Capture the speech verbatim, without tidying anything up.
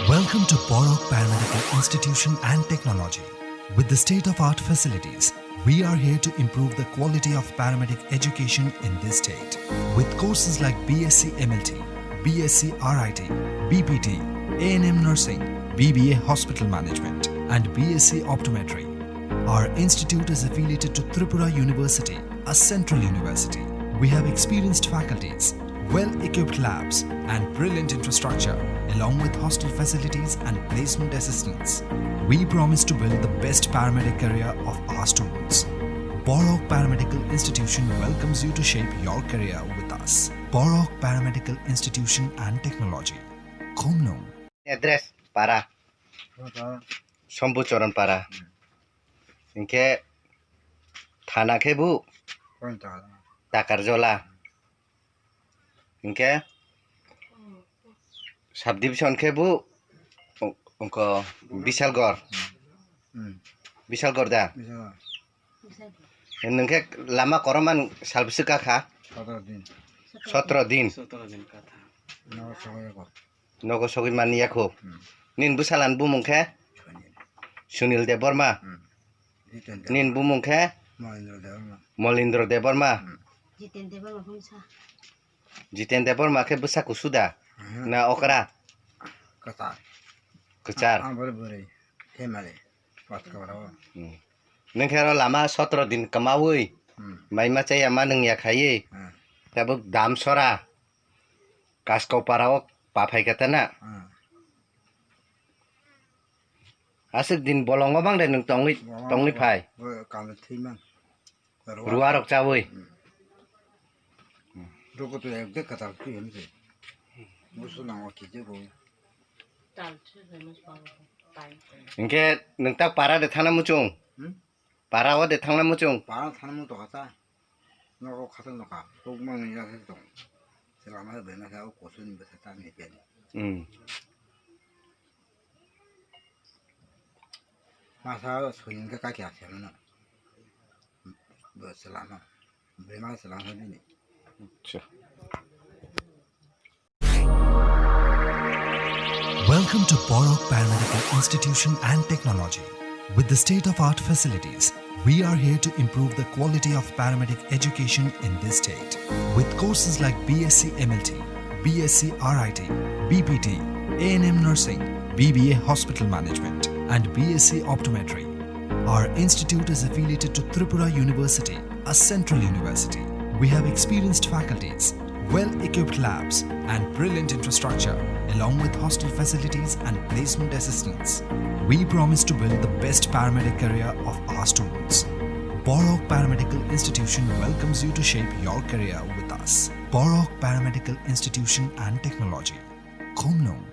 Welcome to Borok Paramedical Institution and Technology. With the state-of-art facilities, we are here to improve the quality of paramedic education in this state. With courses like B S c M L T, B S c R I T, B P T, A N M nursing, B B A hospital management, and B S c optometry, our institute is affiliated to Tripura University, a central university. We have experienced faculties, well-equipped labs, and brilliant infrastructure, along with hostel facilities and placement assistance. We promise to build the best paramedic career of our students. Borok Paramedical Institution welcomes you to shape your career with us. Borok Paramedical Institution and Technology. Khumnung. Address para. Sombu Choron para. Hinkhe thana khe bu Takarjola. Hinkhe subdivision khe bu ungko Bisalgor. Bisalgor da. Nwng khe lama koroman salbisi kakha? Sotro din. Nogo sogwi mani yakho. Nin bwsalan bumung khe? Sunil Debbarma. Nin bumung khe? Molindro Debbarma. Jiten Debbarma khe bwsa kusu da? Na okra? Kwchar. Nwng khe aro lama sotro din kwmawi, maima chaya ma nwngya khaiwi, tabuk dam sora, Kaskau para o pa phai kha tana. Aswk din bolongo bang de nwng tongwi, tongwi phai. Ruwa rok chawi. Roko to ekde katal tu hem se. Musu nang o kije bo. Hinkhe nwng ta para de thana muchung? Para o de thangna muchung? Para thana muchung kha ta. Nogo khatung nokha. Tok mang ni ya se tong. Se lama de bena kha o kosun besa ta ni pe. Masa soin khe kaikha semano. Bo selama. Bema selama bini. Welcome to Borok Paramedical Institution and Technology. With the state-of-art facilities, we are here to improve the quality of paramedic education in this state. With courses like B S c M L T, B S c R I T, B P T, A N M nursing, B B A hospital management, and B S c optometry, our institute is affiliated to Tripura University, a central university. We have experienced faculties, well-equipped labs, and brilliant infrastructure, along with hostel facilities and placement assistance. We promise to build the best paramedic career of our students. Borok Paramedical Institution welcomes you to shape your career with us. Borok Paramedical Institution and Technology. Khumnung.